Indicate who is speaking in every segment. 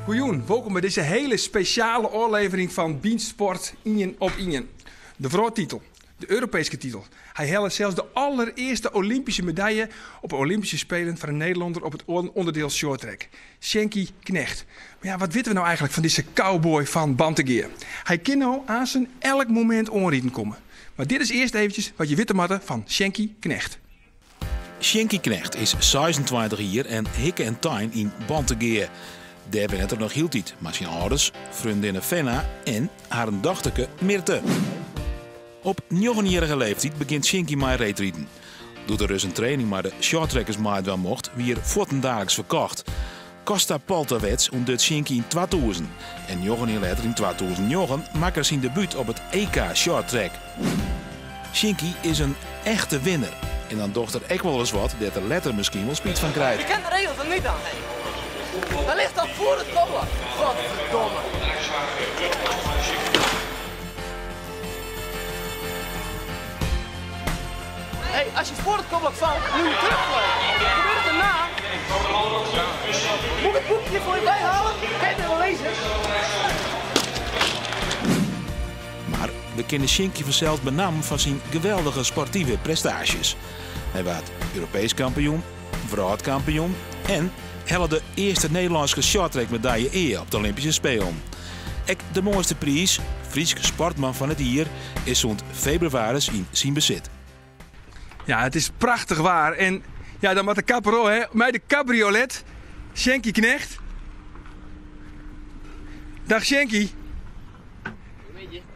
Speaker 1: Goejûn, wolkom by dizze hiele spesjale ôflevering fan Bynt Sport ien op ien. De wrâldtitel, de Europeeske titel. Hy helle sels de allerearste Olympyske medalje op 'e Olympyske Spelen foar in Nederlanner op it ûnderdiel shorttrack. Sjinkie Knegt. Mar ja, wat witte we no eigentlik fan dizze cowboy fan Bantegea? Hy kin no aansen elk momint oanriden komme. Mar dit is earst eventsjes wat je witte moatte fan Sjinkie Knegt.
Speaker 2: Sjinkie Knegt is 26 jier en hikke en tein yn Bantegea. Dêr wennet er noch hieltyd mei syn âlders, freondinne Fenna en harren dochterke Mirte. Op njoggenjierrige leeftyd begjint Sjinkie mei reedriden. Doe't er ris in training mei de shorttrackers meidwaan mocht, wie er fuortendaliks ferkocht. Kosta Poltavets ûntduts Sjinkie yn 2000 en njoggen jier letter yn 2009 makke er syn debút op it EK shorttrack. Sjinkie is in echte winner en dan docht er ek wolris wat dêr't er letter miskien wol spyt fan krijt.
Speaker 3: Je kent de regels er niet dan, hé. Hij ligt al voor het koppelen. Godverdomme. Hey, als je voor het kopblok valt, moet je terugvliegen. Gebeurt het daarna? Moet ik het boekje voor je bijhalen? Kan je het wel lezen?
Speaker 2: Mar we kinne Sjinkie fansels benammen fan syn geweldige sportive prestaasjes. Hy waard Europeesk kampioen, wrâldkampioen en helle de earste Nederlânske shorttrackmedalje ea op de Olympyske Spelen. Ek de moaiste priis, Frysk Sportman fan it jier, is sûnt febrewaris yn syn besit.
Speaker 1: Ja, it is prachtich waar en ja, dan moat de kapper ôf, hè. Mei de cabriolet, Sjinkie Knegt. Dag Sjinkie.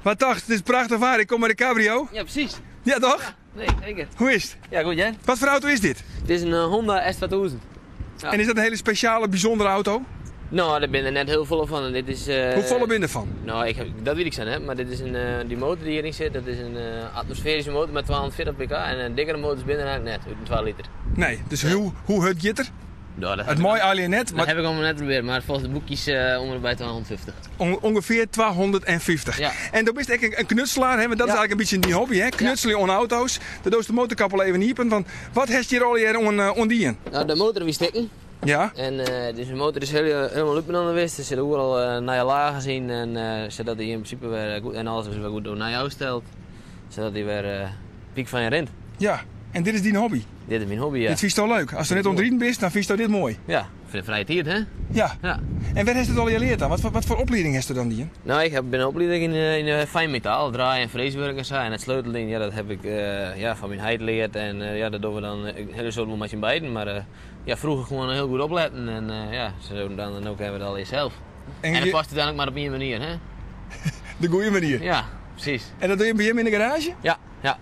Speaker 1: Wat tochtst, it is prachtich waar, ik kom mei de cabrio.
Speaker 3: Ja, presys.
Speaker 1: Ja, toch?
Speaker 3: Ja, nee, seker.
Speaker 1: Hoe is it?
Speaker 3: Ja, goed, hè?
Speaker 1: Wat foar auto is dit?
Speaker 3: Dit is in Honda S2000. Ja.
Speaker 1: En is dat in hiele spesjale, bysûndere auto?
Speaker 3: No, dêr binne der net hiel folle fan. En dit is,
Speaker 1: Hoefolle binne der fan?
Speaker 3: No, ik, dat wit ik sa net, mar dit is in, dy motor dy't hjiryn sit, dat is in atmosfearyske motor mei 240 pk en in dikkere motors binne der eigentlik net, út in 2 liter.
Speaker 1: Nee, dus hoe, hoe hurd giet er?
Speaker 3: No, dat
Speaker 1: It mei allegear net,
Speaker 3: Dat
Speaker 1: mar
Speaker 3: heb ik allemaal net probearre, mar folgens de boekjes om en by 250.
Speaker 1: ûngefear 250.
Speaker 3: Ja.
Speaker 1: En do bist ek in knutselaar, hè? Want dat is
Speaker 3: Ja.
Speaker 1: eigentlik in bytsje dyn hobby, hè? Knutselje oan auto's. Dan dochst de motorkap al even iepen, want wat hast hjir allegear oan dien?
Speaker 3: No, de motor wie stikken.
Speaker 1: Ja.
Speaker 3: En dus de motor is hielendal útinoar west. Der sitte oeral nije lagen yn en sadat hy yn prinsipe wer goed en alles is wer goed nij ôfsteld, sadat hy wer pyk fan je rint.
Speaker 1: Ja, en dit is dyn hobby?
Speaker 3: Dit is myn hobby, ja.
Speaker 1: Dit fynsto leuk? Asto net oan it riden bist, dan fynsto dit moai?
Speaker 3: Ja, foar de frije tiid, hè?
Speaker 1: Ja.
Speaker 3: Ja.
Speaker 1: En wêr hast it allegear leard dan? Wat foar oplieding hast do dan dien?
Speaker 3: No, ik haw in oplieding yn yn fijn metaal, draai en freeswurk en sa. En it sleutelding, ja, dat haw ik ja, fan myn heit leard. En ja, dat dogge we dan in hiele soad wol mei syn beiden. Mar ja, froeger gewoan hiel goed opletten en ja, zo dan en no kinne we it allegear sels. En dat past úteinlik mar op ien manier, hè?
Speaker 1: De goede manier.
Speaker 3: Ja, presys.
Speaker 1: En dat dogge je by jim yn de garaazje?
Speaker 3: Ja, ja.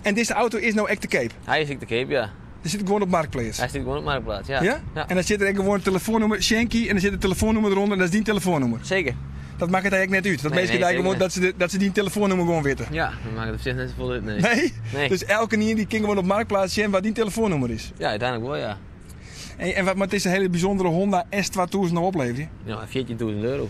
Speaker 1: En dizze auto is no ek te keap?
Speaker 3: Hy is ek te keap, ja.
Speaker 1: Dy sit gewoan op Marktplaats?
Speaker 3: Hy sit gewoan op Marktplaats, ja.
Speaker 1: Ja?
Speaker 3: Ja.
Speaker 1: En dan sit der ek gewoan telefoannûmer, Sjinkie, en dan sit it telefoannûmer derûnder en dat is dyn telefoannûmer?
Speaker 3: Seker.
Speaker 1: Dat makket eigentlik net út, dat
Speaker 3: Nee,
Speaker 1: minsken
Speaker 3: nee,
Speaker 1: dy
Speaker 3: seker
Speaker 1: gewoan,
Speaker 3: net.
Speaker 1: dat se dyn telefoannûmer gewoan witte?
Speaker 3: Ja, dat makket op sich net safolle út, nee.
Speaker 1: Nee?
Speaker 3: Nee.
Speaker 1: Dus elkenien dy kin gewoan op Marktplaats sjen wat dyn telefoannûmer is?
Speaker 3: Ja, úteinlik wol, ja.
Speaker 1: En wat moat dizze hiele bysûndere Honda S2000 no opleverje?
Speaker 3: No, 14.000 euro.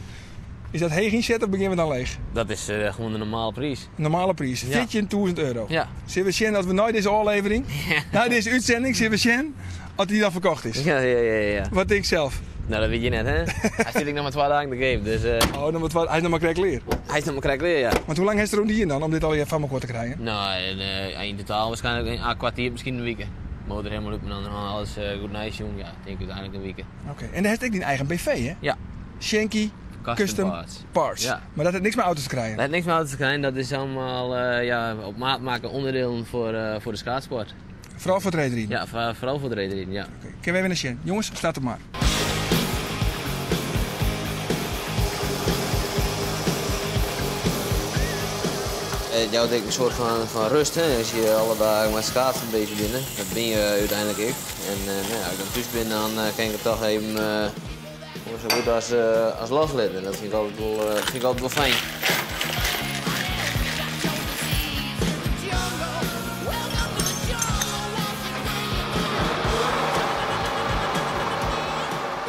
Speaker 1: Is dat heech ynset of begjinne we dan leech?
Speaker 3: Dat is gewoan de normale priis.
Speaker 1: Normale priis,
Speaker 3: Ja.
Speaker 1: 14.000 euro.
Speaker 3: Ja.
Speaker 1: Sille we sjen as we nei dizze ôflevering, nei dizze útsending, sille we sjen oft dy dan ferkocht is.
Speaker 3: Ja, ja, ja, ja.
Speaker 1: Wat tinkst sels?
Speaker 3: No, dat wit je net, hè? Hy stiet ek noch mar 2 dagen te keap, dus...
Speaker 1: Oh, noch mar twa, hy is noch mar krekt klear.
Speaker 3: Hy is noch mar krekt klear, ja.
Speaker 1: Want hoe lang hast der oan dien dan om dit allegear foar mekoar te krijen?
Speaker 3: No, yn totaal waarskynlik in kwartier, miskien in wike. Motor hielendal út en dan alles goed neisjoen, ja, tink ik úteinlik in wike.
Speaker 1: Oké, en dêr hast ek dyn eigen BV, hè?
Speaker 3: Ja.
Speaker 1: Sjinkie
Speaker 3: Custom
Speaker 1: Custom
Speaker 3: Parts.
Speaker 1: Parts.
Speaker 3: Ja.
Speaker 1: Mar dat hat niks mei auto's te krijen?
Speaker 3: Dat hat niks mei auto's te krijen, dat is allemaal ja, op maat makke onderdelen foar de schaatsport.
Speaker 1: Foaral foar it reedriden?
Speaker 3: Ja, foaral foar it reedriden, ja.
Speaker 1: Oké, kinne we even nei sjen. Jonges, start it mar.
Speaker 3: It jout ek in soart fan rêst, hè, as je alle dagen mei schaatsen bezich binne. Dat binne je úteinlik ek. En no ja, as ik dan thús bin, dan kin ik it toch even sa goed as loslitte. Dat fyn ik altyd wol, fyn ik altyd wol fijn.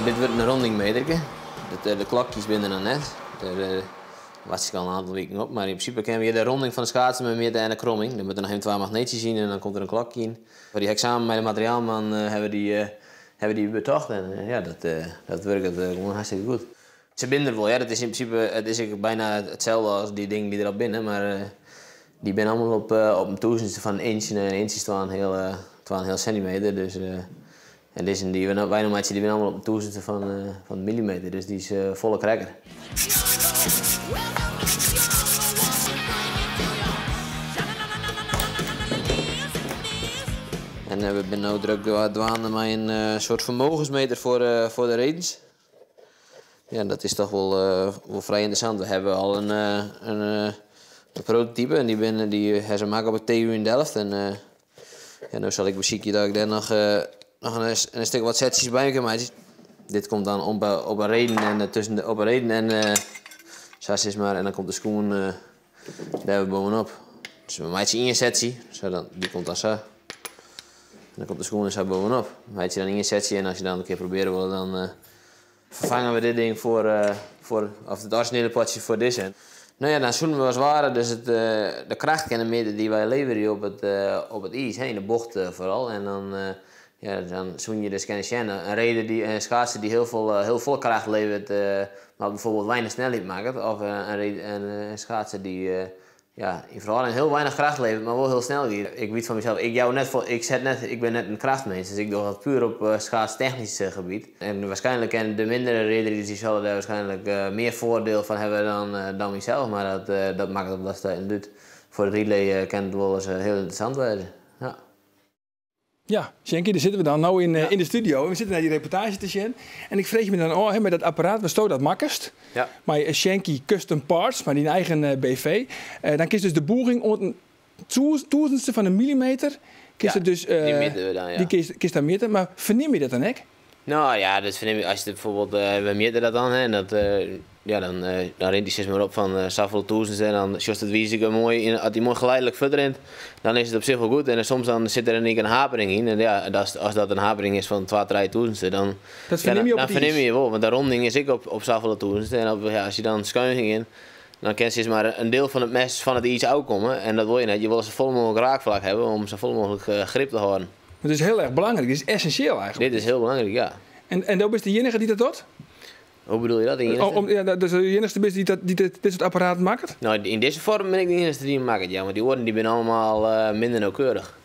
Speaker 3: Dit wurdt in rondingmeterke. De klokjes binne der noch net. Wacht ik al in aantal weken op. Maar in principe kunnen we hier de ronding van de schaatsen met midden en de kromming. Dan moeten nog even twee magneetjes in en dan komt er een klokje in. Voor die examen met de materiaalman hebben die betocht. En ja, dat werkt gewoon hartstikke goed. Ze binden er wel, ja, dat is in principe, het is ook bijna hetzelfde als die dingen die erop binnen, maar die zijn allemaal op een duizendste van een inch en een inch is 2,5 centimeter, dus en deze die we nou, wij nog die zijn allemaal op een duizendste van een millimeter, dus die is volle cracker. En we zijn nu druk dwaande met een soort vermogensmeter voor de redens. Ja, dat is toch wel vrij interessant. We hebben al een prototype en die hebben ze gemaakt op het TU in Delft. En ja, nu zal ik bezieken dat ik daar nog een stuk wat setjes bij kan maken. Dit komt dan op een reden en tussen de, op een reden en zoals is maar, en dan komt de schoen daar bovenop. Dus we maken één setje, zo dan, die komt dan zo. En dan komt de schoen er zo bovenop. Maak je dan één setje en als je dan een keer proberen wil, dan vervangen we dit ding voor, of het originele potje voor deze. Nou ja, dan zoeken we als het ware dus de kracht kennen midden die wij leveren op het ijs, hè, in de bocht vooral. En ja, dan zoen je dus kunnen zien. Een reden die, een schaatser die heel veel kracht levert, maar bijvoorbeeld weinig snelheid maakt. Of een schaatser die ja, in verhouding heel weinig kracht levert, maar wel heel snel. Ik weet van mezelf, ik, jou net voor, ik, zet net, ik ben net een krachtmens, dus ik doe dat puur op schaatstechnisch gebied. En waarschijnlijk en de mindere ridders die zullen daar waarschijnlijk meer voordeel van hebben dan mezelf, maar dat maakt op dat het doet. Voor het relay kan het wel eens heel interessant worden. Ja.
Speaker 1: Ja, Sjinkie, daar zitten we dan nou in de studio. En we zitten naar die reportage te zien. En ik vreeg me dan, oh, hè, met dat apparaat, wat stoot dat makkest? Maar Sjinkie Custom Parts, maar die eigen BV. Dan kiest dus de boeging om een duizendste van een millimeter. Kiest
Speaker 3: Ja,
Speaker 1: het dus,
Speaker 3: die meten we dan, ja.
Speaker 1: Die kiest dan meten. Maar verneem je dat dan ook?
Speaker 3: Nou ja, dat verneem je als je bijvoorbeeld, we meten dat dan, hè, en dat, ja, dan rent die steeds maar op van zoveel duizenden en dan zoals het wijze mooi in, als die mooi geleidelijk verder rent, dan is het op zich wel goed. En soms dan zit er een keer een hapering in. En ja, als dat een hapering is van 2, 3 duizenden, dan,
Speaker 1: Dat verneem
Speaker 3: ja,
Speaker 1: je op
Speaker 3: dan
Speaker 1: het
Speaker 3: verneem
Speaker 1: ijs.
Speaker 3: je wel, want de ronding is ik op zoveel duizenden. En ja, als je dan schuin ging in, dan kan ze maar een deel van het mes van het ijs uitkomen. En dat wil je net. Je wil zo vol mogelijk raakvlak hebben om zo vol mogelijk grip te houden.
Speaker 1: Het is heel erg belangrijk. Dit is essentieel eigenlijk.
Speaker 3: Dit is heel belangrijk, ja.
Speaker 1: En dat is de enige die dat doet?
Speaker 3: Hoe bedoel je dat? De enige?
Speaker 1: Oh, ja, dat is de enige die dit soort apparaat maakt?
Speaker 3: Nou, in deze vorm ben ik de enige die hem maakt, ja. Want die oren die zijn allemaal minder nauwkeurig.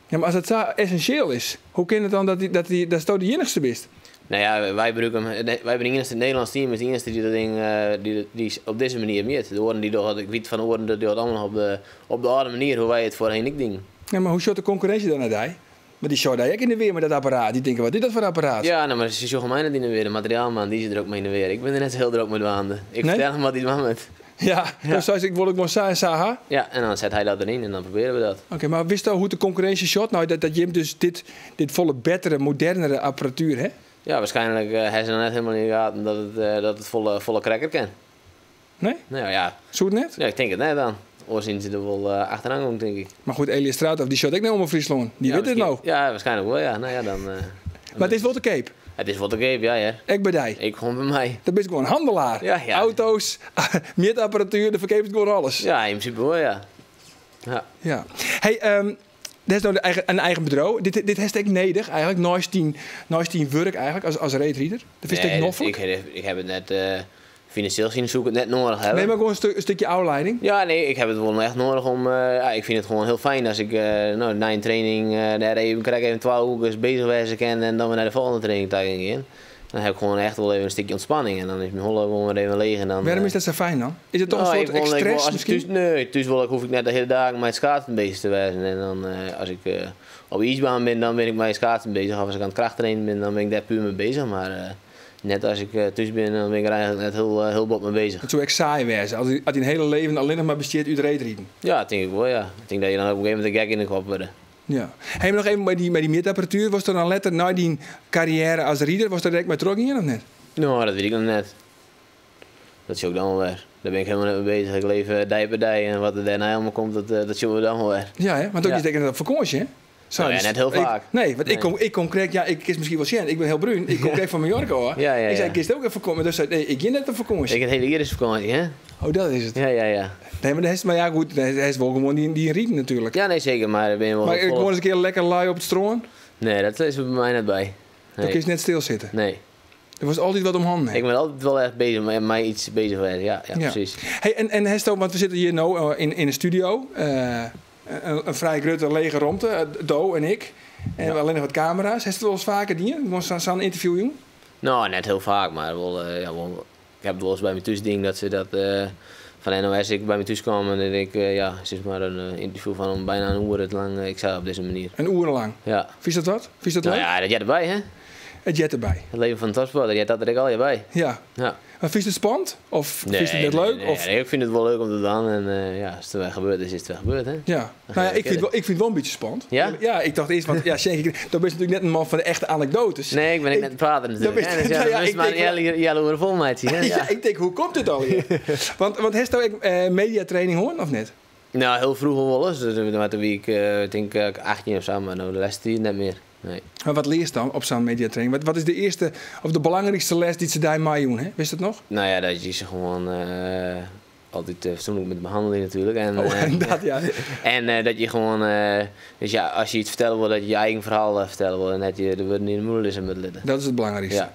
Speaker 1: Ja, maar als het zo essentieel is, hoe kan het dan dat het de enigste is?
Speaker 3: Nou ja, wij gebruiken hem, nee, wij hebben de enige, het Nederlands team is de enige die dat ding die op deze manier meet. De oren die door, ik weet van de oren dat die allemaal nog op de oude manier hoe wij het voorheen niet dingen.
Speaker 1: Ja, maar hoe shot de concurrentie dan naar die? Maar die shot daar ook in de weer met dat apparaat. Die denken, wat is dat voor apparaat?
Speaker 3: Ja, nou, maar ze zoeken mij net in de weer. De materiaalman, die zit er ook mee in de weer. Ik ben er net zo heel druk mee waande. Ik
Speaker 1: Nee?
Speaker 3: vertel hem wat hij doet met.
Speaker 1: Ja, dus zei ze, ik wil ook maar sa en sa,
Speaker 3: Ja, en dan zet hij dat erin en dan proberen we dat.
Speaker 1: Oké, maar wist je al hoe de concurrentie shot? Nou, dat Jim dus dit volle betere, modernere apparatuur, hè?
Speaker 3: Ja, waarschijnlijk hij ze nog net helemaal in de gaten dat het volle cracker kan.
Speaker 1: Nee?
Speaker 3: Nou ja.
Speaker 1: Zo het net?
Speaker 3: Ja, ik denk het net dan. Oor zien ze er wel achteraan komt, denk ik.
Speaker 1: Maar goed, Elias Straathof, die shot ik nou om Friesland. Die
Speaker 3: Ja,
Speaker 1: weet het nou.
Speaker 3: Ja, waarschijnlijk wel, ja. Nou ja, dan,
Speaker 1: Maar het is wel te cape.
Speaker 3: Het is wel te cape, ja, ja.
Speaker 1: Ik bij die.
Speaker 3: Ik gewoon bij mij.
Speaker 1: Dat is gewoon een handelaar.
Speaker 3: Ja, ja.
Speaker 1: Auto's, meetapparatuur, de verkeept gewoon alles.
Speaker 3: Ja, in principe wel, ja. Ja.
Speaker 1: Ja. Hey, dat is nou een eigen bedrijf. Dit heeft ik nedig eigenlijk, naast die werk eigenlijk, als reetrieder. Dat vind ik
Speaker 3: Nee,
Speaker 1: noffelijk.
Speaker 3: ik heb het net, financieel gezien zoek ik het net nodig hebben.
Speaker 1: Nee, maar gewoon een stukje afleiding.
Speaker 3: Ja, nee, ik heb het wel echt nodig om... ja, ik vind het gewoon heel fijn als ik na een training daar even, krijg ik even 12 uur bezig wezen kan en dan weer naar de volgende training te gaan. Dan heb ik gewoon echt wel even een stukje ontspanning en dan is mijn holle gewoon weer even leeg. En dan,
Speaker 1: Waarom is dat zo fijn dan? Is het toch
Speaker 3: nou,
Speaker 1: een soort
Speaker 3: ik wil, ik wil,
Speaker 1: stress
Speaker 3: als ik
Speaker 1: misschien?
Speaker 3: Thuis, nee, thuis hoef ik net de hele dag met schaatsen bezig te wezen. En dan als ik op de ijsbaan ben, dan ben ik met schaatsen bezig. Of als ik aan het krachttrainen ben, dan ben ik daar puur mee bezig. Maar net als ik thuis ben, dan ben ik er eigenlijk net heel bot mee bezig.
Speaker 1: Het zou echt saai wezen, als hij een hele leven alleen nog maar besteedt uit reetrieden.
Speaker 3: Ja, dat denk ik wel, ja. Ik denk dat je dan op een gegeven moment een gek in de kop wordt.
Speaker 1: Ja. Hey, maar nog even bij die meetapparatuur. Was er dan letter na die carrière als rieder, was er direct met trok in of net?
Speaker 3: Nou, dat weet ik nog net. Dat zie ik dan wel weer. Daar ben ik helemaal net mee bezig. Ik leef dag per dag en wat er daarna helemaal komt, dat zien we dan wel weer.
Speaker 1: Ja, hè? Want ook
Speaker 3: Ja.
Speaker 1: je denkt op vakantie, hè? Zo,
Speaker 3: Nou ja,
Speaker 1: dus
Speaker 3: net heel
Speaker 1: ik
Speaker 3: vaak.
Speaker 1: Nee, want
Speaker 3: Nee.
Speaker 1: ik kom correct, ja, ik kies misschien wel zin. Ik ben heel bruin. Ik kom correct van Mallorca, hoor.
Speaker 3: Ja, ja,
Speaker 1: Ik zei,
Speaker 3: ja.
Speaker 1: ik kies ook even vakantie. Maar dus zei, nee, ik ging net op vakantie.
Speaker 3: Ik heb het hele jaar is vakantie, hè?
Speaker 1: Oh, dat is it.
Speaker 3: Ja, ja, ja.
Speaker 1: Nee, mar maar ja, goed, hij is wol gewoan dyn riden natuerlik.
Speaker 3: Ja, nee, seker, mar bin wol.
Speaker 1: Mar gewoan ris in kear lekker lui op it strân?
Speaker 3: Nee, dat is by my net by.
Speaker 1: Nee. Do kinst net stilsitte?
Speaker 3: Nee.
Speaker 1: Der wolst altyd wat om hannen ha?
Speaker 3: Ik moat altyd wol echt bezich, mei yts bezich wêze, ja, ja, presys.
Speaker 1: Hey, en hasto, want we sitte hjir no yn 'e studio, in frij grutte lege romte, do en ik, en allinnich wat kamera's. Hast it wolris faker dien, gewoan sa'n ynterview jûn?
Speaker 3: No, net hiel faak, mar wol, ja, wol, ik ha it wolris by my thús dien dat se dat fan NOS ek by my thús kamen en ik, ja, sis mar in ynterview fan byna in oere lang, ek sa op dizze manier.
Speaker 1: In oere lang?
Speaker 3: Ja.
Speaker 1: Fynst dat wat? Fynst dat
Speaker 3: leuk?
Speaker 1: Nou
Speaker 3: ja, dat heart derby, hè?
Speaker 1: It heart derby.
Speaker 3: It leven fan in topsporter heart dat der ek allegear by.
Speaker 1: Ja.
Speaker 3: Ja.
Speaker 1: Mar fynst it spannend? Of fynst it net leuk?
Speaker 3: Nee, nee, ik fyn it wol leuk om te dwaan en ja, as it wer gebeurd is, is it wer gebeurd, hè?
Speaker 1: Ja. Nou ja, ik fyn it wol in bytsje spannend.
Speaker 3: Ja?
Speaker 1: Ja, ik tocht earst, want ja, Sjinkie, do bist natuerlik net in man fan de echte anekdoates.
Speaker 3: Nee, ik bin ek net in prater natuerlik. Dus ja, dan moatst mar in healoere fol meitsje, hè?
Speaker 1: Ja, ik tink, hoe komt dit allegear? Want hasto ek mediatraining hân, of net?
Speaker 3: Nou, hiel froeger wolris. Dus toen wie ik, tink ik, 18 of sa, mar no de lêste tiid net mear. Nee.
Speaker 1: Mar wat learst dan op sa'n mediatraining? Wat is de earste of de belangrykste les dy't se dy meijûn ha? Witst dat noch?
Speaker 3: Nou ja, dat je se gewoan altyd fatsoenlik moatte behannelje natuerlik. En,
Speaker 1: oh, en dat ja.
Speaker 3: En dat je gewoan, dus ja, as je yts fertelle wolle, dat je je eigen ferhaal fertelle wolle en net je de wurden yn 'e mûle lizze moatte litte.
Speaker 1: Dat is it belangrykste.
Speaker 3: Ja.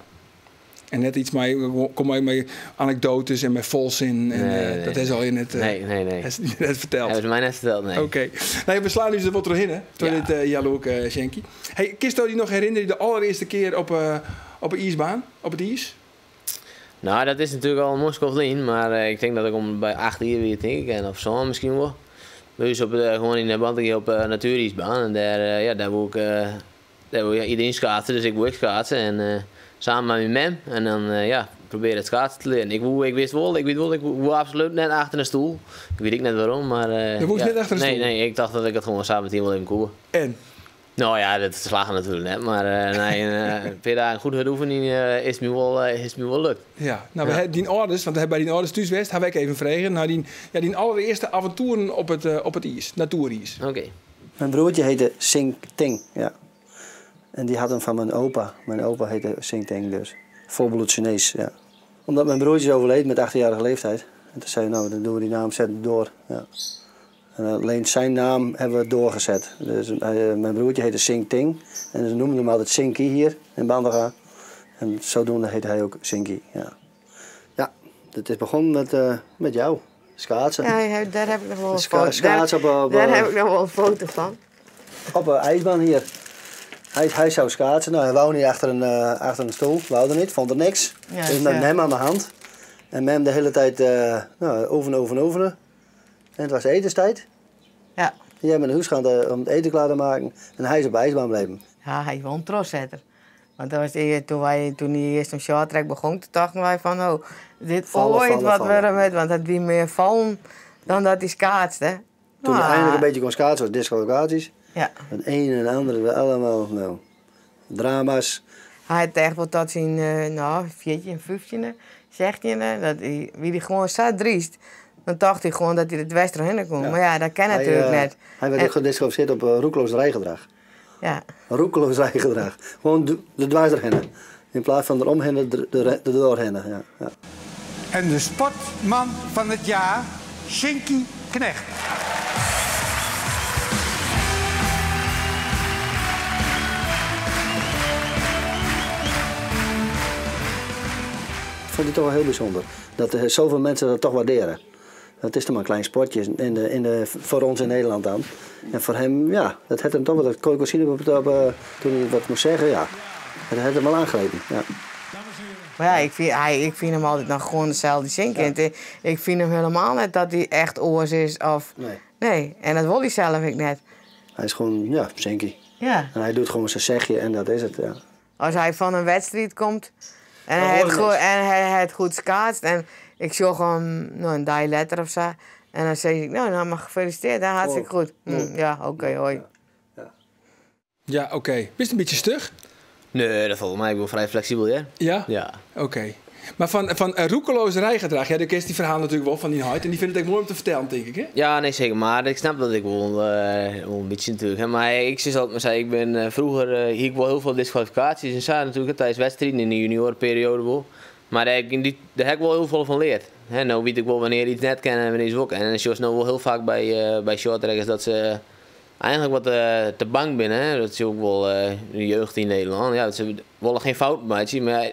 Speaker 1: En net yts mei, kom mei anekdoates en mei folsinnen en
Speaker 3: Nee, nee.
Speaker 1: dat is al net,
Speaker 3: Nee, nee, nee.
Speaker 1: is net ferteld.
Speaker 3: Hawwe se my net ferteld, nee.
Speaker 1: Oké. Nee, we slaan ús der wol trochhinne, troch
Speaker 3: Ja.
Speaker 1: dit healoerke, Sjinkie. Hey, kinsto dy noch herinnerje de allerearste kear op 'e iisbaan, op it iis?
Speaker 3: Nou, dat is natuerlik al in moai skoft lyn, mar ik tink dat ik om by 8 jier wie, tink ik, en of sân miskien wol. By ús op de, gewoan yn de Bantegea op de natueriisbaan en dêr, ja, dêr woe ik, dêr woe, ja, iderien skaatse, dus ik woe ek skaatse en samen mei myn mem en dan, ja, probearje it skaatsen te learen. Ik woe, ik wist wol, ik wit wol, ik woe absolút net achter in stoel. Ik wit ek net wêrom, mar,
Speaker 1: Do woest
Speaker 3: ja.
Speaker 1: net achter in
Speaker 3: Nee,
Speaker 1: stoel?
Speaker 3: nee, ik tocht dat ik it gewoan sa metien wol even koe.
Speaker 1: En?
Speaker 3: No ja, dat slagge natuerlik net, mar nei in pear dagen goed hurd oefenjen is it my wol, is it my wol lukt.
Speaker 1: Ja, no, we ha dyn âlders, want we ha by dyn âlders thús west, ha we ek even frege nei dyn, ja, dyn allerearste avontoeren op it iis, natoeriis.
Speaker 3: Oké.
Speaker 4: Mijn broertje heette Sing Ting, ja. En die had hem van mijn opa. Mijn opa heette Sing Ting dus. Volbloed Chinees, ja. Omdat mijn broertje is overleden met 18-jarige leeftijd. En toen zei hij, nou, dan doen we die naam zetten door. Ja. En alleen zijn naam hebben we doorgezet. Dus mijn broertje heette Sing Ting. En ze noemden hem altijd Sinky hier in Bantega. En zodoende heette hij ook Sinky, ja. Ja, het is begonnen met jou. Schaatsen.
Speaker 5: Ja, ja, daar heb ik nog wel een foto.
Speaker 4: Schaatsen op,
Speaker 5: Daar heb ik nog wel een foto van.
Speaker 4: Op een ijsbaan hier. Hij zou schaatsen. Nou, hij wou niet achter een stoel. Wou er niet, vond er niks.
Speaker 5: Ja,
Speaker 4: dus met
Speaker 5: ja.
Speaker 4: hem aan de hand. En met hem de hele tijd nou, oefenen, oefenen, oefenen. En het was etenstijd.
Speaker 5: Ja.
Speaker 4: En jij bent naar huis gaan om het eten klaar te maken. En hij is op de ijsbaan blijven.
Speaker 5: Ja, hij won trotszetter. Want dat was de, toen, wij, toen hij eerst om shorttrack begon, toen dachten wij van, oh, dit
Speaker 4: Vallen,
Speaker 5: ooit
Speaker 4: vallen,
Speaker 5: wat
Speaker 4: vallen.
Speaker 5: worden met, want het wie meer vallen dan dat hij schaatste.
Speaker 4: Toen hij
Speaker 5: Maar
Speaker 4: eindelijk een beetje kon schaatsen, was disqualificaties.
Speaker 5: Ja.
Speaker 4: Het een en het ander, we allemaal, nou, drama's.
Speaker 5: Hij had echt wel tot zijn nou, 14, 15, 16, dat hij, wie die gewoon zo driest. Dan dacht hij gewoon dat hij het dwars doorheen kon.
Speaker 4: Ja.
Speaker 5: Maar ja, dat kan natuurlijk net.
Speaker 4: Hij werd
Speaker 5: En
Speaker 4: ook gedisqualificeerd op roekeloos rijgedrag.
Speaker 5: Ja.
Speaker 4: Roekeloos rijgedrag. Gewoon de dwars doorheen. In plaats van eromheen, de doorheen. Ja, ja.
Speaker 6: En de sportman van het jaar, Sjinkie Knegt.
Speaker 4: Ik vond het toch wel heel bijzonder. Dat er zoveel mensen dat toch waarderen. Dat is toch maar een klein sportje voor ons in Nederland dan. En voor hem, ja, dat had hem toch wel, dat kon ik wel zien toen hij wat moest zeggen, ja. Dat had hem al aangrepen, ja.
Speaker 5: Maar ja, ik vind hem altijd nog gewoon dezelfde Sjinkie.
Speaker 4: Ja.
Speaker 5: En ik vind hem helemaal net dat hij echt oors is of...
Speaker 4: Nee.
Speaker 5: Nee, en dat wil hij zelf ook net.
Speaker 4: Hij is gewoon, ja, Sjinkie.
Speaker 5: Ja.
Speaker 4: En hij doet gewoon zijn zegje en dat is het, ja.
Speaker 5: Als hij van een wedstrijd komt en
Speaker 4: Dan
Speaker 5: hij
Speaker 4: hoor
Speaker 5: het
Speaker 4: je
Speaker 5: goed,
Speaker 4: niks.
Speaker 5: en hij het goed schaatst en ik zag hem nou, een dag later of zo. En dan zei ik, nou, maar gefeliciteerd, hè, hartstikke
Speaker 4: Oh.
Speaker 5: goed. Ja, oké, hoi.
Speaker 4: Ja.
Speaker 1: Ja, oké. Ben je een beetje stug?
Speaker 3: Nee, dat valt mij. Ik ben vrij flexibel, hè?
Speaker 1: Ja?
Speaker 3: Ja.
Speaker 1: Oké. Maar van roekeloos rijgedrag, ja, dan ken je die verhaal natuurlijk wel van die huid. En die vindt het echt mooi om te vertellen, denk ik, hè?
Speaker 3: Ja, nee, zeker. Maar ik snap dat ik wel een beetje natuurlijk. Hè. Maar ik zeg altijd maar, zei, ik ben vroeger hier ik wel heel veel disqualificaties en zo natuurlijk, hè, tijdens wedstrijden in de juniorenperiode wel. Maar daar heb ik, in die, daar heb ik wel heel veel van geleerd. Hè, no wit ik wol wannear iets net kin en wannear iets wol kin. En dan sjochst no wol hiel faak by, by shorttrackers dat se eigentlik wat te bang binne. Hè. Dat sjoch ik wol de jeugd yn Nederlân. Ja, se wolle gjin fouten meitsje, mar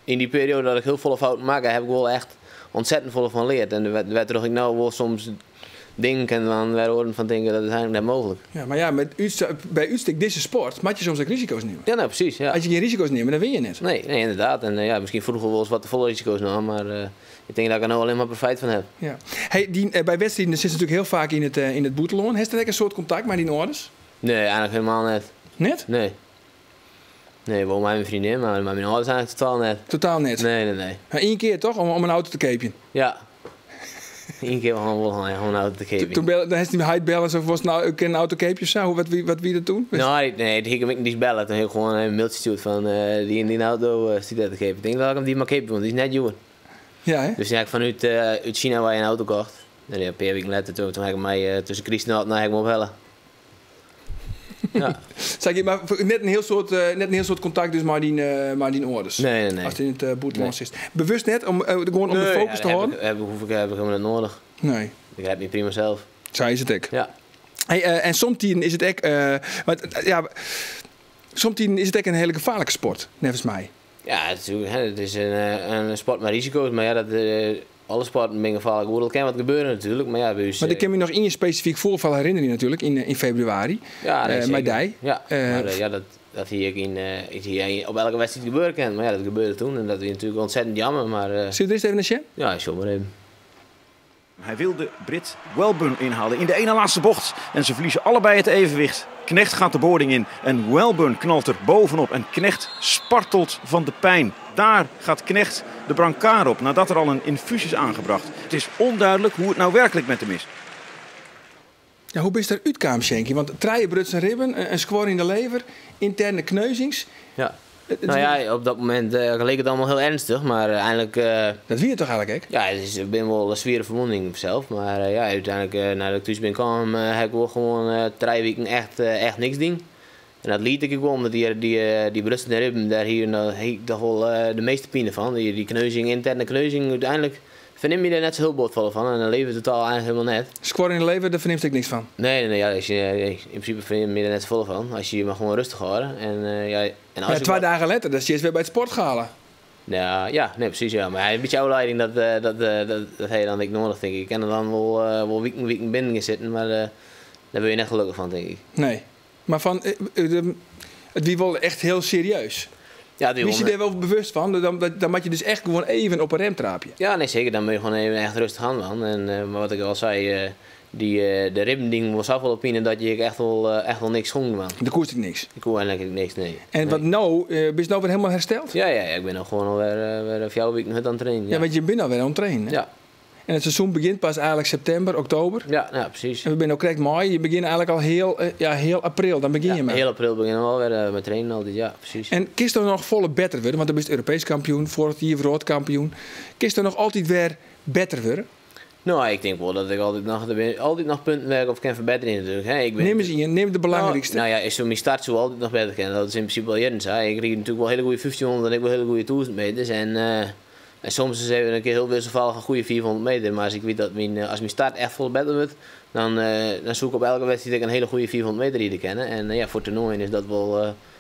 Speaker 3: yn dy perioade dat ik hiel folle fouten makke, ha ik wol echt ontzettend folle fan leard. En wêrtroch ik no wol soms dingen kin dwaan wêr oaren fan tinke dat is eigentlik net mooglik.
Speaker 1: Ja, mar ja, met by útstek dizze sport moat je soms ek risiko's nimme.
Speaker 3: Ja, no presys. Ja.
Speaker 1: As je gjin risiko's nimme, dan win je net.
Speaker 3: Nee, nee, ynderdaad. En ja, miskien froeger wolris wat te folle risiko's naam, mar ik tink dat ik der no allinnich mar profyt fan ha.
Speaker 1: Ja. Hey, dyn, by wedstriden sitst natuerlik hiel faak yn it bûtenlân. Hast der ek in soad kontakt mei dyn âlders?
Speaker 3: Nee, eigentlik helemaal net.
Speaker 1: Net?
Speaker 3: Nee. Nee, wol mei myn freondin, mar mei myn âlders eigentlik totaal net.
Speaker 1: Totaal net?
Speaker 3: Nee, nee, nee.
Speaker 1: Maar ien kear toch, om in auto te keapjen?
Speaker 3: Ja. Ien kear wol om in auto te keapjen.
Speaker 1: Toen belle, dan hast dyn heit belle, sa was nou, ik kin in auto keapje of sa? Wat wie dat toen?
Speaker 3: Nee, nee, toen hie ik him ek net belle. Toen hie ik gewoan in mailtsje stjoerd fan dy en dyn auto stiet dêr te keap. Ik tink dat ik him dy mar keapje, want dy is net djoer.
Speaker 1: Ja, hè?
Speaker 3: Dus toen ha ik fanút út China wei in auto kocht. En in pear wiken letter, toen ha ik him mei tusken Kryst en âld en nij ha ik him ophelle. Ja.
Speaker 1: Zeg je, mar net in hiel soad, net in hiel soad kontakt dus mei dyn, mei dyn âlders?
Speaker 3: Nee, nee, nee.
Speaker 1: Ast yn it bûtenlân sitst. Bewust net, om gewoan om de focus te hâlden?
Speaker 3: Nee, hoef ik, heb ik helemaal net nedich.
Speaker 1: Nee.
Speaker 3: Ik rêd my prima sels.
Speaker 1: Sa is it ek.
Speaker 3: Ja.
Speaker 1: Hey, en somtiden is it ek, want, ja, somtiden is it ek in hiele gefaarlike sport, neffens my.
Speaker 3: Ja, it is, it is in sport mei risiko's, mar ja, dat, alle sporten binne gefaarlik. Oeral kin wat gebeure natuerlik, mar ja, by ús...
Speaker 1: Mar ik kin my noch ien spesifyk foarfal herinnerje natuerlik, yn februari,
Speaker 3: ja, nee,
Speaker 1: mei dy.
Speaker 3: Ja, mar, ja, dat hie ek yn, ik hie op elke wedstriid gebeure kinnen, mar ja, dat gebeurde toen en dat wie natuerlik ontzettend jammer, mar...
Speaker 1: Sille we der earst even nei sjen?
Speaker 3: Ja, sjoch mar even.
Speaker 7: Hij wil de Brit Welburn inhalen in de ene laatste bocht. En ze verliezen allebei het evenwicht. Knecht gaat de boarding in en Welburn knalt er bovenop. En Knecht spartelt van de pijn. Daar gaat Knecht de brancard op nadat er al een infuus is aangebracht. Het is onduidelijk hoe het nou werkelijk met hem is.
Speaker 1: Ja, hoe bist der útkaam, Sjinkie? Want trije brutsen ribben, in skuor yn de lever, ynterne kneuzings.
Speaker 3: Ja. Nou ja, op dat momint leek it allegear hiel earnstich, mar einlik...
Speaker 1: Dat wie it toch eigentlik ek?
Speaker 3: Ja, it binne wol swiere ferwûningen sels, mar ja, úteinlik neidat ik thús bin kaam, ha ik wol gewoan 3 wiken echt, echt niks dien. En dat liet ik ek wol, omdat dy brutsen ribben, dêr hie ik toch wol de measte pine fan. Dy kneuzing, ynterne kneuzing, úteinlik fernim je dêr net sa hiel bot folle fan en de lever totaal eigentlik helemaal net.
Speaker 1: Skuor yn de lever, dêr fernimst ek niks fan?
Speaker 3: Nee, nee, nee, ja, als je, yn prinsipe fernim je der net safolle fan. As je je mar gewoan rêstich hâlde. En, ja, en as
Speaker 1: Ja,
Speaker 3: je
Speaker 1: twa
Speaker 3: wat
Speaker 1: dagen letter, dan sitst wer by it sportgala.
Speaker 3: Ja, ja, nee, presys, ja. Mar in bytsje ôflieding, dat ha je dan ek nedich, tink ik. Ik kin der dan wol wiken binnen gean sitten, mar dêr wurd je net gelokkich fan, tink ik.
Speaker 1: Nee, mar fan, it wie wol echt hiel serieus.
Speaker 3: Ja, die
Speaker 1: Wie je
Speaker 3: wol
Speaker 1: dêr wol bewust fan? Dan moat je dus echt gewoan even op 'e rem traapje.
Speaker 3: Ja, nee, seker. Dan moat je gewoan even echt rêstich oan dwaan. En, mar wat ik al sei, de ribben dienen wol safolle pine dat je echt wol niks koene dwaan.
Speaker 1: Der koest ek niks?
Speaker 3: Ik koe eigentlik niks, nee.
Speaker 1: En wat no? Bist no wer hielendal hersteld?
Speaker 3: Ja, ja, ja, ik bin no gewoan al wer 4 wiken hurd oan it trainen.
Speaker 1: Ja,
Speaker 3: Ja.
Speaker 1: want je binne alwer oan it trainen, hè?
Speaker 3: Ja.
Speaker 1: En it seizoen begjint pas eigentlik septimber, oktober.
Speaker 3: Ja, ja, presys.
Speaker 1: En we binne no krekt maaie. Je begjinne eigentlik al ja, heal april. Dan begjin je
Speaker 3: Ja,
Speaker 1: mei.
Speaker 3: heal april begjinne we alwer mei trainen altyd, ja, presys.
Speaker 1: En kinst dan noch folle better wurde? Want dan bist Europeesk kampioen, foarich jier wrâldkampioen. Kinst dan noch altyd wer better wurde?
Speaker 3: No, ik tink wol dat ik altyd noch, der binne altyd noch punten wêr't ik op kin ferbetterje natuerlik. Hè, ik bin
Speaker 1: Nim ris ien, nim de belangrykste.
Speaker 3: Nou, nou ja, is myn start soe altyd noch better kinne. Dat is yn prinsipe al jierren sa. Ik ryd natuerlik wol hiele goede 1500 en ek wol hiele goede 1000 meters. En soms is even in kear hiel wisselfallich in goede 500 meter. Mar as ik wit dat as myn start echt folle better wurdt, dan soe ik op elke wedstriid ek in hiele goede 500 meter ride kinne. En ja, foar toernoaien is dat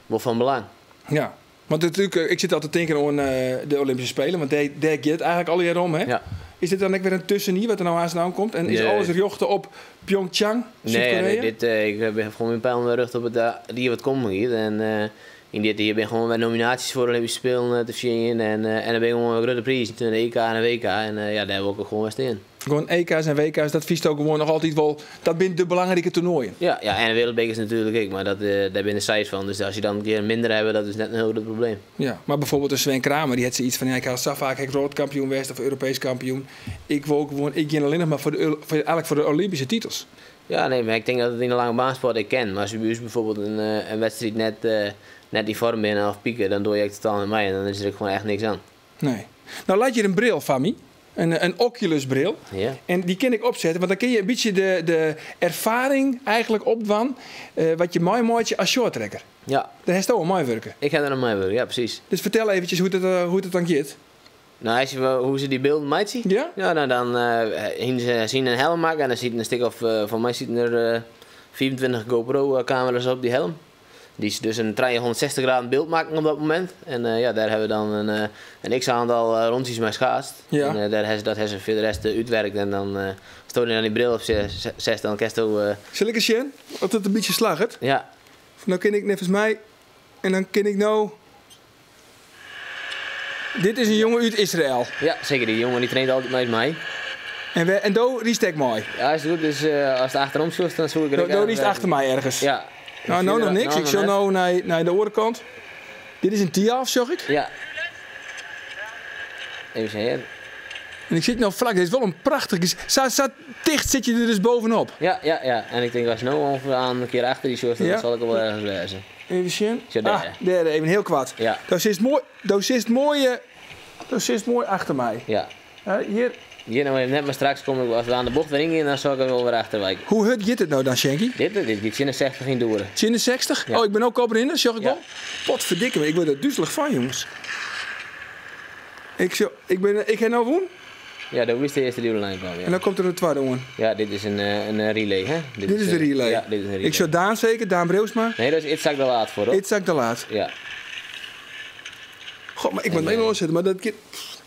Speaker 3: wol fan belang.
Speaker 1: Ja, want natuerlik, ik sit altyd te tinken oan de Olympyske Spelen, want dêr giet it eigentlik allegear om, hè?
Speaker 3: Ja.
Speaker 1: Is dit dan ek wer in tussenjier wat der no aanst oan komt? En is
Speaker 3: Nee.
Speaker 1: alles rjochte op Pyeongchang,
Speaker 3: Nee,
Speaker 1: Súd-Koreä?
Speaker 3: nee, ik ben gewoan myn pijlen wer rjochte op it jier wat kommen giet. En yn dit jier binne gewoan wer nominaasjes foar Olympyske Spelen te fertsjinjen. En dan binne gewoan wer grutte prizen, de EK en de WK. En ja, dêr wol ik gewoan wer stean.
Speaker 1: Gewoan EK's en WK's, dat fynst ek gewoan noch altyd wol, dat binne de belangrike toernoaien.
Speaker 3: Ja, ja, en de wereldbekers natuerlik ek, mar dêr binne de 6 fan. Dus as je dan in kear minder hawwe, dat is net in hiel grut probleem.
Speaker 1: Ja, mar byfoarbyld de Sven Kramer, dy hat sayts fan, ja, ik ha sa faak ek wrâldkampioen west of Europeesk kampioen. Ik wol gewoan, ik gean allinnich mar foar, eigentlik foar de Olympyske titels.
Speaker 3: Ja, nee, mar ik tink dat it yn de lange baansport ek kin. Mar as je by ús byfoarbyld in wedstriid net yn foarm binne of pieke, dan doch je ek totaal net mei en dan is der ek gewoan echt niks oan.
Speaker 1: Nee. No leit hjir in bril foar my. In Oculus bril.
Speaker 3: Ja.
Speaker 1: En dy kin ik opsette, want dan kin je in bytsje de erfaring eigentlik opdwaan, wat je meimeitsje as shorttracker.
Speaker 3: Ja.
Speaker 1: Dêr hast oan meiwurke.
Speaker 3: Ik ha der oan meiwurke, ja, presys.
Speaker 1: Dus fertel eventsjes hoe't it dan giet.
Speaker 3: Nou, als je hoe ze die beelden meitsje?
Speaker 1: Ja?
Speaker 3: Ja, nou, dan hienen ze zien een helm maken en dan zitten een stuk of, voor mij zitten er 25 GoPro-camera's op die helm. Die is dus een 360 graden beeld maken op dat moment. En ja, daar hebben we dan een x-aantal rondjes mee schaatst.
Speaker 1: Ja.
Speaker 3: En daar hebben ze, dat hebben ze voor de rest uitwerkt. En dan stoot je dan die bril op zes, dan kerst
Speaker 1: Zal ik eens zien? Dat het een beetje slaget?
Speaker 3: Ja.
Speaker 1: Nou ken ik volgens mij... En dan ken ik nou... Dit is een jongen uit Israël.
Speaker 3: Ja, zeker. Die jongen die traint altijd met mij.
Speaker 1: En, en do riest ik mooi.
Speaker 3: Ja, is het goed. Dus als het achterom zoekt, dan zoek ik er ook
Speaker 1: Do
Speaker 3: aan.
Speaker 1: riest achter mij ergens.
Speaker 3: Ja.
Speaker 1: Nou, nou nog niks.
Speaker 3: Nou,
Speaker 1: Ik
Speaker 3: nog
Speaker 1: zal
Speaker 3: net.
Speaker 1: nou naar de orenkant. Dit is een Tiaf, zag ik.
Speaker 3: Ja. Even zien hier.
Speaker 1: En ik zit nou vlak. Dit is wel een prachtig... Zo dicht zit je er dus bovenop.
Speaker 3: Ja, ja, ja. En ik denk als nou ongeveer aan een keer achter die soort, dan
Speaker 1: Ja.
Speaker 3: zal ik er wel ergens wezen.
Speaker 1: Even zien.
Speaker 3: Zo, daar.
Speaker 1: Ah, daar, even heel kwad.
Speaker 3: Ja.
Speaker 1: Dat zit mooi, dat zit mooi, dat zit mooi achter mij.
Speaker 3: Ja.
Speaker 1: Ja, hier.
Speaker 3: Hier nou even net, maar straks kom ik, als we aan de bocht weer ingaan, dan zal ik er wel weer achter wijken.
Speaker 1: Hoe hard gaat het nou dan, Shanky?
Speaker 3: Dit gaat in de 60 in door.
Speaker 1: In de 60?
Speaker 3: Ja.
Speaker 1: Oh, ik ben ook op in, zag ik
Speaker 3: Ja.
Speaker 1: wel. Potverdikke me, ik word er duizelig van, jongens. Ik heb nou woen.
Speaker 3: Ja, dat is de eerste die de lijn kwam.
Speaker 1: En
Speaker 3: Ja.
Speaker 1: dan komt er een tweede woen.
Speaker 3: Ja, dit is een relay, hè?
Speaker 1: Dit is de relay.
Speaker 3: Ja, dit is een relay.
Speaker 1: Ik zou Daan zeker, Daan Breusma.
Speaker 3: Nee, dat is Itzhak de Laat voor, hoor.
Speaker 1: Itzhak de Laat.
Speaker 3: Ja.
Speaker 1: God, maar ik moet helemaal zitten, maar dat,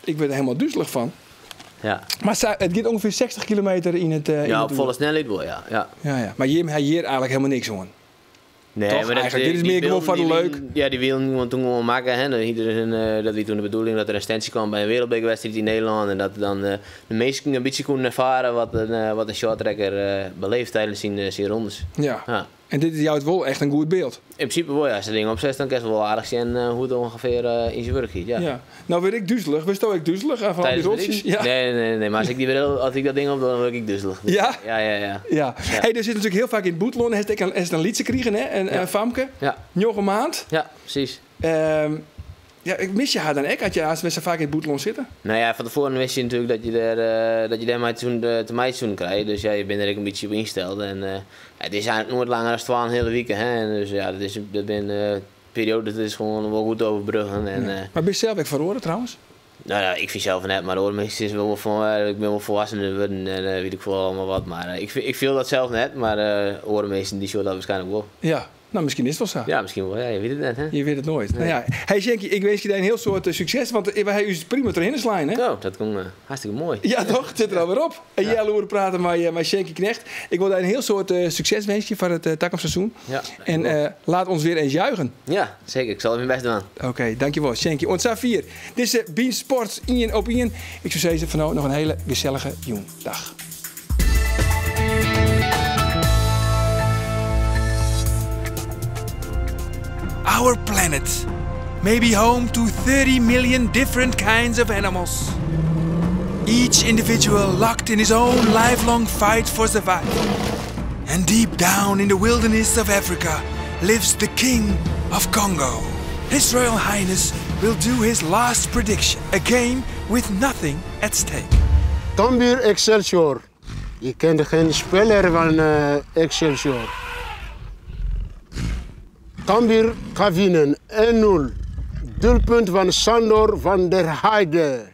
Speaker 1: ik ben er helemaal duizelig van.
Speaker 3: Ja.
Speaker 1: Maar het gaat ongeveer 60 kilometer in het in
Speaker 3: Ja,
Speaker 1: het
Speaker 3: op volle snelheid wel, ja. Ja.
Speaker 1: Ja, ja. Maar hier, hij hier eigenlijk helemaal niks hoor.
Speaker 3: Nee,
Speaker 1: Toch?
Speaker 3: maar dat,
Speaker 1: Eigenlijk, dit is
Speaker 3: die
Speaker 1: meer gewoon
Speaker 3: beelden
Speaker 1: voor de
Speaker 3: die
Speaker 1: leuk.
Speaker 3: wilden- Ja, die wilden gewoon toen gewoon maken. Hè. Dan hier is dat was toen de bedoeling dat er een stentie kwam bij een wereldbekerwedstrijd in Nederland. En dat dan de meesten een beetje konden ervaren wat een shorttrekker beleeft tijdens zijn rondes.
Speaker 1: Ja.
Speaker 3: Ja.
Speaker 1: En dit is jou het wel echt een goed beeld.
Speaker 3: In principe wel, ja. Als je ding opzet, dan kan je wel aardig zien hoe het ongeveer in zijn werk gaat. Ja.
Speaker 1: Ja. Nou word ik duizelig. Wist ook ik duizelig van al die
Speaker 3: Tijdens de
Speaker 1: rotjes?
Speaker 3: rit?
Speaker 1: Ja.
Speaker 3: Nee, nee, nee, nee. Maar als ik, die bril, als ik dat ding op doe, dan word ik duizelig.
Speaker 1: Ja?
Speaker 3: Ja, ja, ja.
Speaker 1: Ja.
Speaker 3: Ja.
Speaker 1: Hey, er zit natuurlijk heel vaak in het Boetlon. Heeft ik een liedje gekregen, hè? Een,
Speaker 3: Ja.
Speaker 1: een famke.
Speaker 3: Ja.
Speaker 1: Nog een maand.
Speaker 3: Ja, precies.
Speaker 1: Ja, ik mis je haar dan ook? Had je haast met zo vaak in het Boetlon zitten?
Speaker 3: Nou ja, van tevoren wist je natuurlijk dat je daar maar te meidzoen krijgt. Dus ja, je bent er ook een beetje op ingesteld. En het is eigenlijk nooit langer dan 12 hele weken. Hè? En dus ja, dat ben, periode, dat is gewoon wel goed overbruggen. En,
Speaker 1: Ja. Maar ben je zelf ook verloren trouwens?
Speaker 3: Nou ja, ik vind zelf net, maar hoor, meestal is wel van, ik ben wel volwassen geworden en weet ik veel allemaal wat. Maar ik viel dat zelf net, maar orenmeesten die zullen dat waarschijnlijk wel.
Speaker 1: Ja, nou misschien is het wel zo.
Speaker 3: Ja, misschien wel. Ja, je weet het net, hè?
Speaker 1: Je weet het nooit. Nou ja, hey Sjenkie, ik wens je daar een heel soort succes, want wij hebben u prima doorheen slaan, hè?
Speaker 3: Nou, dat komt hartstikke mooi.
Speaker 1: Ja, toch? Het zit er alweer op. En jij horen praten met Sjenkie Knecht. Ik wil daar een heel soort succes wensen voor het toekomstseizoen.
Speaker 3: Ja.
Speaker 1: En laat ons weer eens juichen.
Speaker 3: Ja, zeker. Ik zal mijn best doen.
Speaker 1: Oké, dankjewel Sjenkie. Ont Safir. Dit is Bean Sports 1 op 1. Ik zou zeggen van nou nog een hele gezellige jong. Dag.
Speaker 8: Our planet may be home to 30 million different kinds of animals. Each individual locked in his own lifelong fight for survival. And deep down in the wilderness of Africa lives the King of Congo. His Royal Highness will do his last prediction, a game with nothing at stake.
Speaker 9: Cambuur Excelsior. Je kent geen speler van Excelsior. Cambuur gaat winnen 1-0. Doelpunt van Sandor van der Heijden.